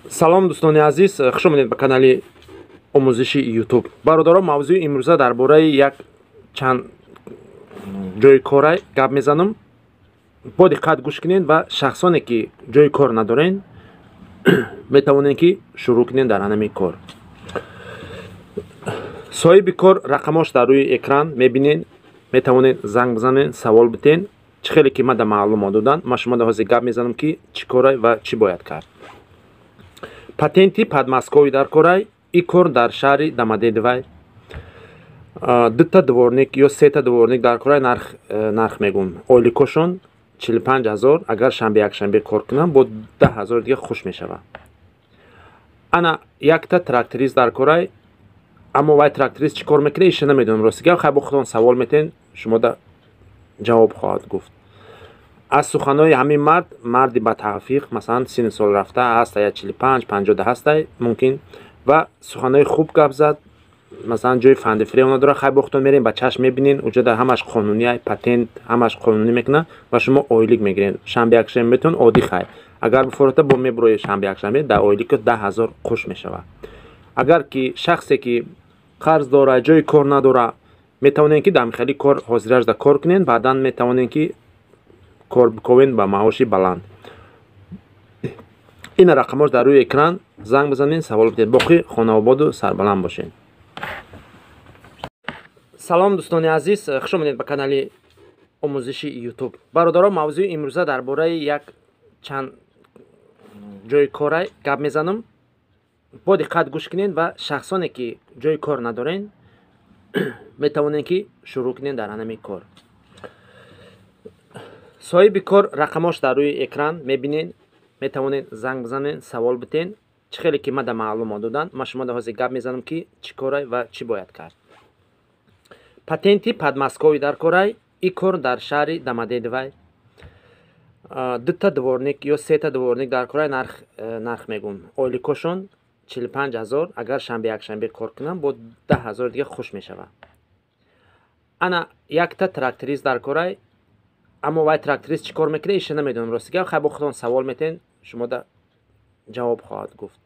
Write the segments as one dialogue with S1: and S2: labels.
S1: Салом, дӯстони азиз, хуш омадед ба канали омӯзиши Ютуб. Бародаро, мавзӯи имрӯза дар бораи як чанд ҷои кора гап мезанам. Бо диққат гӯш кунед ва шахсоне ки ҷои кор надорен, метавонед ки шурӯъ кунед дар ҳамин кор. Соҳиби кор рақамош дар рӯи экран мебинед, метавонед занг бизанед, савол битен. Чӣ хеле ки ман да маълумот додан, ман шумо да ҳозир гап мезанам, ки чӣ корай ва чӣ бояд кард. Патенти Подмосковье дар корай, и кор дар шаҳри Домодедовай. Дута дворник ё сета дворник дар корай, нарх мегӯм. Ойликошон 45 000, агар шанбе якшанбе кор кунам, бо 10 000 дига хуш мешавад. Ана якта тракторист дар корай, аммо вай тракторист чӣ кор мекунад, иша намедонам, рости гап. Хай, бо худтон савол метен, шумо да ҷавоб хоҳад гуфт. Аз суханҳои ҳамин мард, марди батавфиқ, масалан, синни сол рафта ҳаста, я 45 50 ҳастай мумкин, ва суханҳои хуб гап зад. Масалан, ҷои фанди-фреон надорад. Хай, бо худтон мерем, ба чашм мебинен, уҷода ҳамаш қонунӣ, патент ҳамаш қонунӣ мекунад ва шумо ойлик мегиред. Шанбе якшанбе метавон оддӣ. Хай, агар бифорота бо мебурои шанбе якшанбе, дар ойлико 10 000 қуш мешавад. Агар ки шахсе ки қарз дора, ҷои кор надора, метавонед ки дар хели кор ҳозиражда кор кунед, баъдан метавонед ки кор биковед ба маоши баланд. Ина рақамош дар рӯи экран, занг бизанед, савол бидед. Боқӣ хонаободу сарбаланд бошед. Салом, дӯстони азиз, хуш омадед ба канали омӯзиши Ютуб. Бародаро, мавзӯи имрӯза дар бораи як чанд ҷои кора гап мезанам. Бо диққат гӯш кунед ва шахсоне ки ҷои кор надорен, метавонед ки шурӯъ кунед дар ҳамин кор. Соҳиби кор рақамош дар рӯи экран мебинед, метавонед занг бизанед, савол битен. Чӣ хеле ки ман да маълумот додан, ман шумо да ҳозир гап мезанам, ки чӣ корай ва чӣ бояд кард. Патенти Подмосковье дар корай, и кор дар шаҳри Домодедовай. Дута дворник ё сета дворник дар корай, нарх мегӯм. Ойликошон 45 000, агар шанбе якшанбе кор кунам, бо 10 000 дига хуш мешавад. Ана якта тракторист дар корай, аммо вай тракторист чӣ кор мекунад, иша намедонам, рости гап. Хай, бо худтон савол метен, шумо да ҷавоб хоҳад гуфт.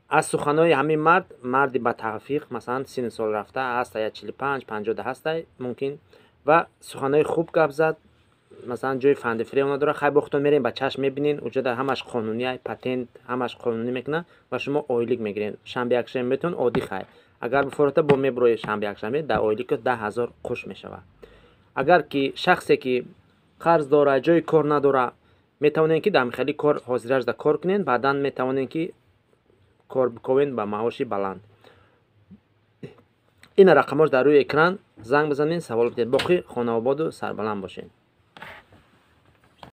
S1: Аз суханҳои ҳамин мард, марди батавфиқ, масалан, синни сол рафта ҳаста, я 45 50 ҳастай мумкин, ва суханҳои хуб гап зад. Масалан, ҷои фанди-фреон надорад. Хай, бо худтон мерем, ба чашм мебинен, уҷода ҳамаш қонунӣ, патент ҳамаш қонунӣ мекунад ва шумо ойлик мегиред. Шанбе якшанбе метавон оддӣ. Хай, агар бифорота бо мебурои шанбе якшанбе, дар ойлико 10 000 қуш мешавад. Агар ки шахсе ки қарз дора, ҷои кор надора, метавонед ки дар хели кор ҳозиражда кор кунед, баъдан метавонед ки кор биковед ба маоши баланд. Ина рақамош дар рӯи экран, занг бизанед, савол бидед. Боқӣ хонаободу сарбаланд бошед.